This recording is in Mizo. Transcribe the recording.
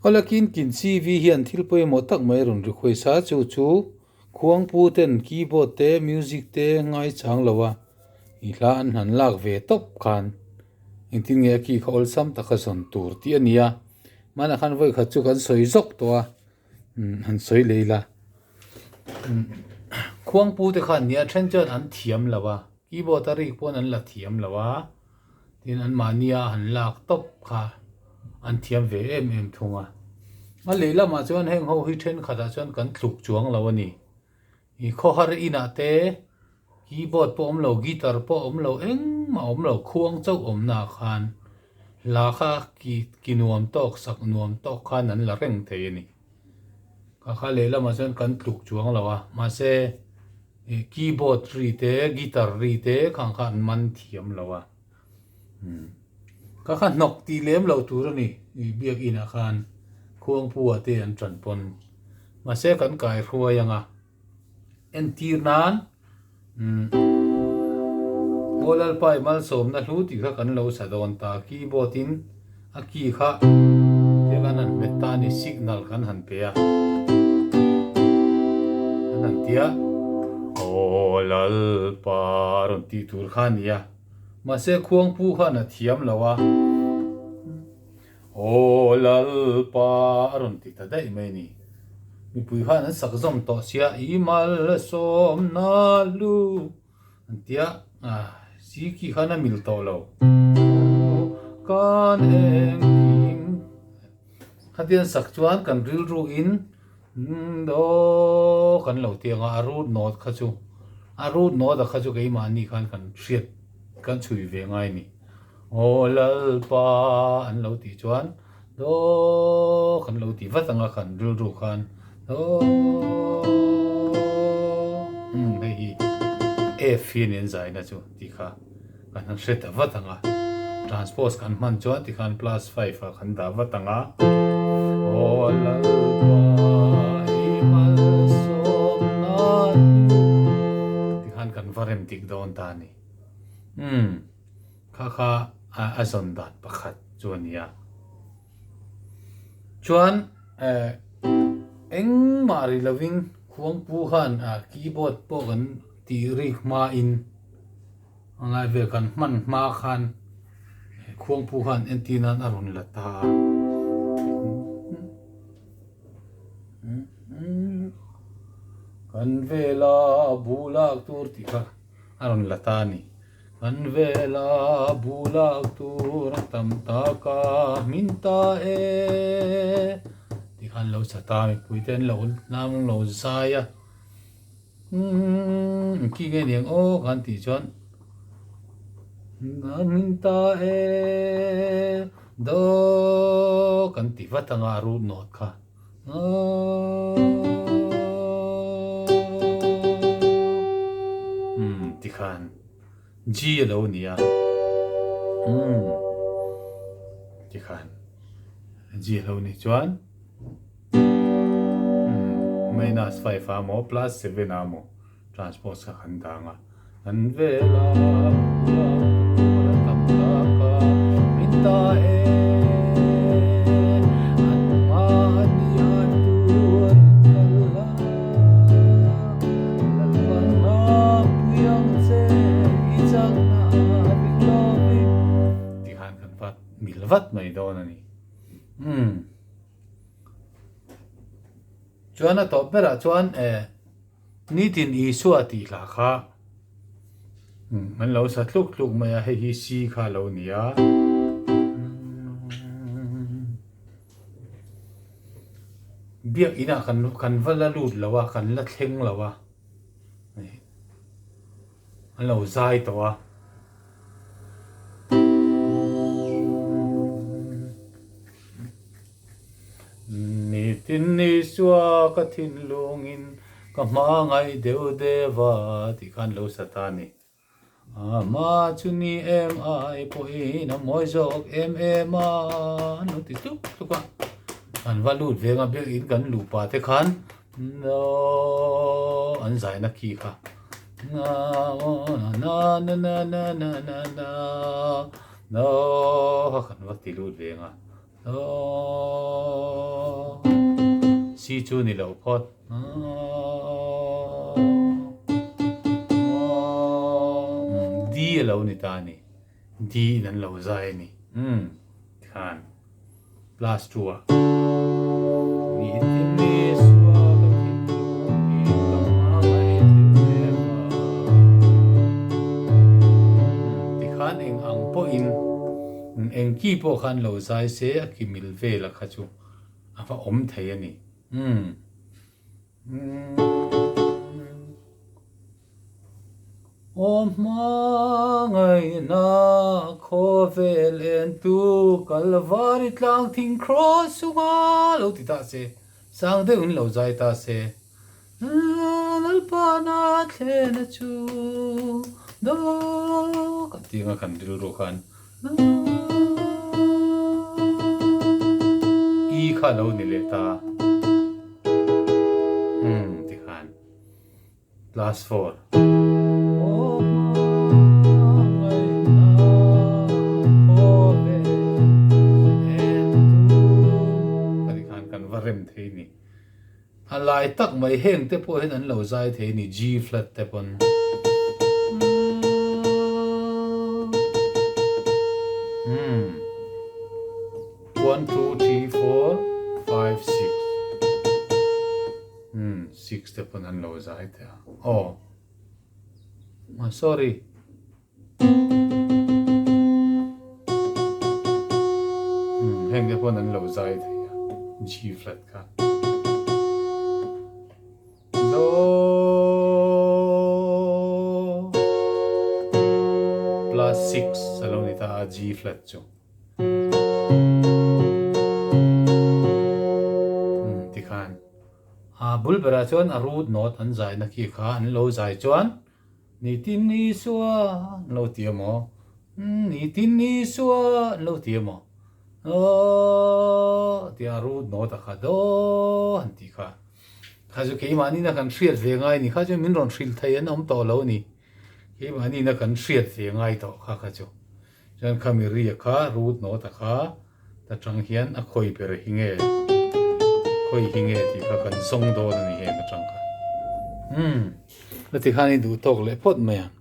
Awlakin kin CV hian thil pawimawh tak mai rawn request a, chu chu Khuangpu ten keyboard te music te ngaichang lo a, i hla an han lak ve tawp khan engtin nge a key kha awlsam taka zawn tur tih a ni a, hmanah khan vawi khat chu kan sawi zawk tawh a, han sawi leh ila. Khuangpu te khan nia then chuan an thiam lo a, keyboard a rik pawn an la thiam lo a, tin anmahnia han lak tawp kha an thiam ve em em thung a. A lehlamah chuan heng ho hi thenkhatah chuan kan tluk chuang lo a ni. I khawhar inah te keyboard pawh awm lo, guitar pawh awm lo, engmah awm lo, khuang chauh awmnaah khan hla kha ki ki nuam tawk, sak nuam tawk khan an la reng thei a ni. Kha kha lehlamah chuan kan tluk chuang lo a, mahse ih keyboard ri te, guitar ri te khang kha an man thiam lo a. Umm kha kha hnawk tih lem lo tur a ni ih biakinah khan khuangpu-ah te an tan pawn. Mahse kan kai hruai ang a, entir nan umm Aw Lalpai malsawmna hlu tih kha kan lo sa dawn ta, keyboard in a key kha tia kan han hmet ta a ni, signal kan han pe a, kan han ti a, Aw Lalpa rawn tih tur kha a ni a, mahse khuangpu khan a thiam lo a. Aw Lalpa a rawn ti ta daih mai a ni. Mipui khan an sak zawm tawh sia, I malsawmna lu an ti a, si khi khan a mil tawh lo. Kan engkim khatia an sak chuan kan rilru in do kan lo ti ang a, a root note kha chu a root note a kha chu keimahni khan kan hriat kan chhui ve ngai a ni. Aw Lalpa an lo tih chuan do kan lo ti vat ang a kan rilru khan do umm hei hi F hi a ni an zaina chu tih kha kan han hre ta vat ang a transpose kan hman chuan tikhan plus 5 ah kan dah vat ang a Aw Lalpa i malsawmna hlu tikhan kan va rem dik dawn ta a ni umm. Kha kha a zawn dan pakhat chu a ni a. Chuan engmah ri lovin Khuangpu khan keyboard pawh kan tih rik hmain a ngai vel kan hman hma khan Khuangpu khan entir nan a rawn la ta a. Kan vela buh lak tur tih kha a rawn la ta a ni. Kan vela bulak tur a tam tak a hmin ta e tih khan lo sa ta mipui te an lo hnam an lo zai a umm khi nge niang aw kan tih chuan a hmin ta e do kan ti vat anga a root note kha. Umm tikhan G a lo ni a umm tikhan G a lo ni chuan umm minus 5 a maw plus 7 a maw transpose kha kan dang a kan vel a tam tak a min ta e an mahni a tur kal la Lalpan a pui ang che i chakna ring lovin tih khan kan vat mil vat mai dawn a ni umm chuan a tawp berah chuan eh. Nitin Isua tih hla kha an lo sa tluk tluk mai a, hei hi C kha a lo ni a. Biak inah kan kan va la lut lo a, kan la thleng lo a, an lo zai tawh a. Nitin Isua ka thinlungin ka hmangaih deuh deuh a tih khan lo sa ta a ni. Ama chu ni em ai pawhin a mawi zawk em em a an lo ti tluk tluk a. An va lut veng a biakin kan luh pah te khan an zaina khi kha na na na na na na na na na kha kan va ti lut veng a. C chu ni lo phawt. D a lo ni ta a ni. D in an lo zai a ni. Umm tikhan plus 2 ah. Tikhan eng ang pawhin eng ki pawh khan lo zai se a ki mil vel a kha chu a va awm thei a ni. Umm. Aw hmangaihna khawvel entu Kalvari tlang thing cross chunga lo ti ta se, sang deuhin lo zai ta se. Lalpana thlena chu do ka ti anga kan rilru khan I kha lo ni leh ta. Umm tikhan. Class 4. Khan kan va rem thei ni. A lai tak mai heng te pawh hian an lo zai thei ni G flat te pawn. Hmm. 1 2 3 4 5 6. Umm 6 te pawn an lo zai teh a aw ah sorry umm heng te pawn an lo zai thei a G flat kha do plus 6 a lo ni ta a G flat chu. Umm tikhan A bul berah chuan a root note an zaina khi kha an lo zai chuan Nitin Isua an lo ti emaw Nitin Isua an lo ti emaw Aww tia a root note a kha daw han tih kha. Kha chu keimahni na kan hriat ve ngai ni kha chu min rawn hrilh thei an awm tawh lo ni. Keimahni na kan hriat ve ngai tawh kha kha chu. Chuan khami ria kha root note a kha ta tang hian a khawi ber hi nge khawi hi nge tih kha kan zawng dawn a ni heng atang kha. Umm heti khan i duh tawk leh phawt mai ang.